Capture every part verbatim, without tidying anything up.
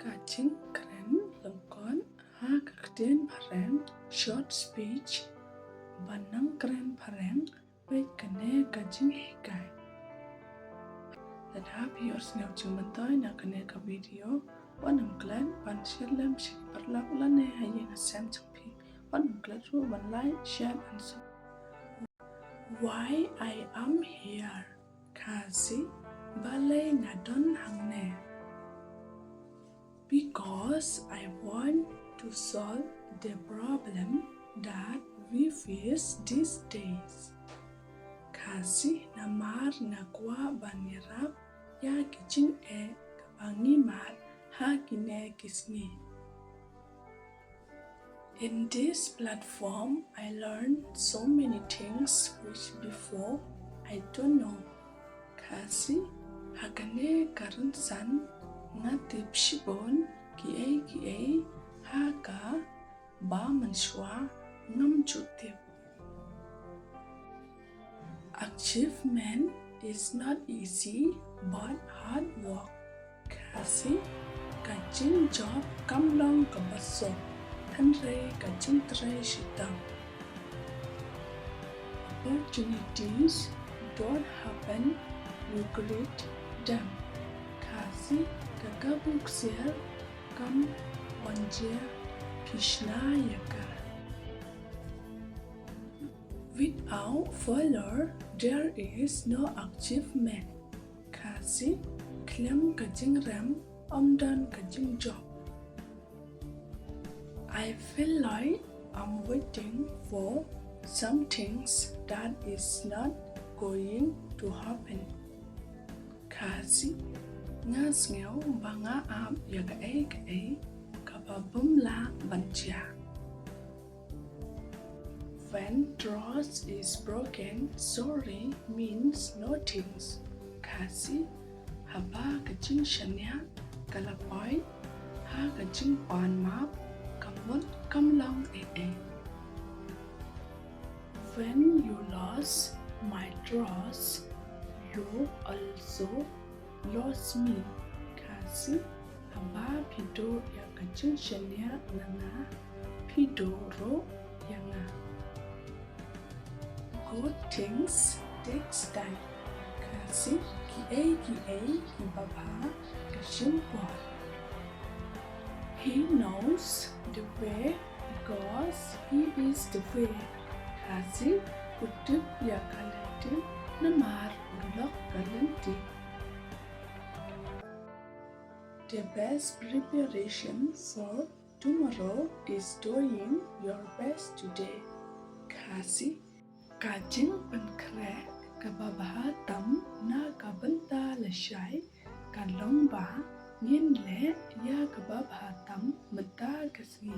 Ka jingkren lyngkot ha ka ktien phareng, short speech, ba nang kren phareng, peit kane ka jinghikai. Lada phi ïohsngew jingmyntoi na kane ka video, wat nym klet ban share lem sha ki paralok lane ha ïing ha sem jong phi. Wat nym klet ruh ban like, share and subscribe. Why I am here? Khasi, balei nga don hangne? Because I want to solve the problem that we face these days. Khasi, namar nga kwah ban ïarap ïa ki jingeh kaba ngi mad ha kine ki sngi. In this platform, I learned so many things which before I don't know. Khasi, ha kane ka rynsan nga tip shibun kiei kiei ha kaba mynshuwa ngam ju tip. Achievement is not easy, but hard work. Khasi, ka jingjop kam long kaba suk, hynrei ka jingtrei shitom. Opportunities don't happen, you create them. Khasi, ka kabu ksiar kam wan jia, phi shna ïa ka. Without failure, there is no achievement. Khasi, khlem ka jingrem, ym don ka jingjop. I feel like I'm waiting for some things that is not going to happen. Khasi, nga sngew ba nga ap ïa kaei kaei kaba bym lah ban jia. When trust is broken, sorry means nothing. Khasi, haba ka jingshaniah ka la poi, ha ka jingpan map ka mut kam long ei ei. When you lost my trust, you also lost me. Khasi, haba phi duh ïa ka jingshaniah na nga, phi duh ruh ïa nga. Good things takes time. Khasi, kiei kiei kiba bha ka shim por. He knows the way because he is the way. Khasi, u tip ïa ka lynti namar u lok ka lynti. The best preparation for tomorrow is doing your best today. Khasi, ka jingpynkhreh kaba bha tam na ka bynta lashai ka long ba ngin leh ïa kaba bha tam mynta ka sngi.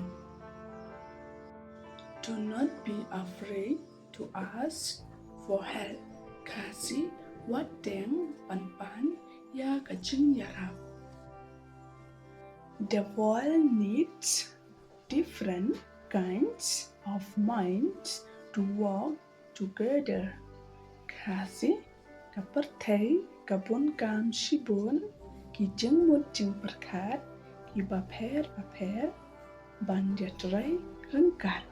Do not be afraid to ask for help. Khasi, wat deng ban pan ïa ka jingïarap. The world needs different kinds of minds to work together. Khasi, ka pyrthei ka bun kam shibun ki jingmut jingpyrkhat kiba pher bapher ban ïatrei ryngkat.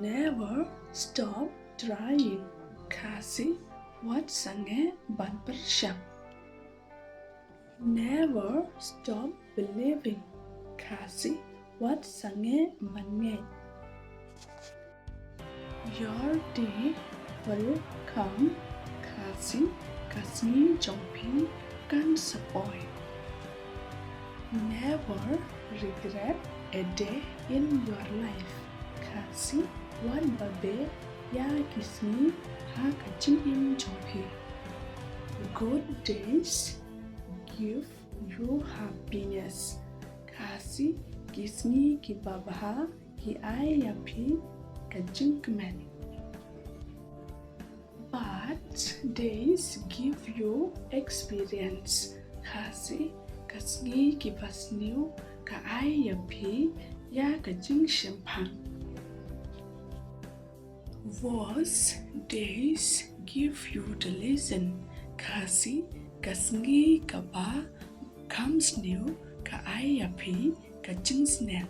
Never stop trying. Khasi, wat sangeh ban pyrshang. Never stop believing. Khasi, wat sangeh ban ngeit. Your day will come. Khasi, ka sngi jong phi kan sa poi. Never regret a day in your life. Khasi, wat ba beh ïa ki sngi ha ka jingim jong phi. Good days give you happiness. Khasi, ki sngi kiba bha ki ai ïa phi ka jingkmen. Bad days give you experience. Khasi, ka sngi kiba sniew ka ai ïa phi ïa ka jingshemphang. Worse days give you the lesson. Khasi, ka sngi kaba kham sniew ka ai ïa phi ka jingsneng.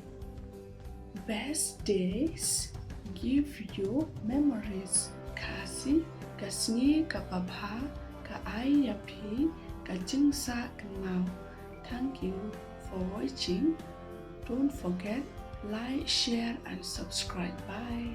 Best days give you memories. Khasi, ka sngi kaba bha ka ai ïa phi ka jingsah kynmaw. Thank you for watching. Don't forget, like, share and subscribe. Bye.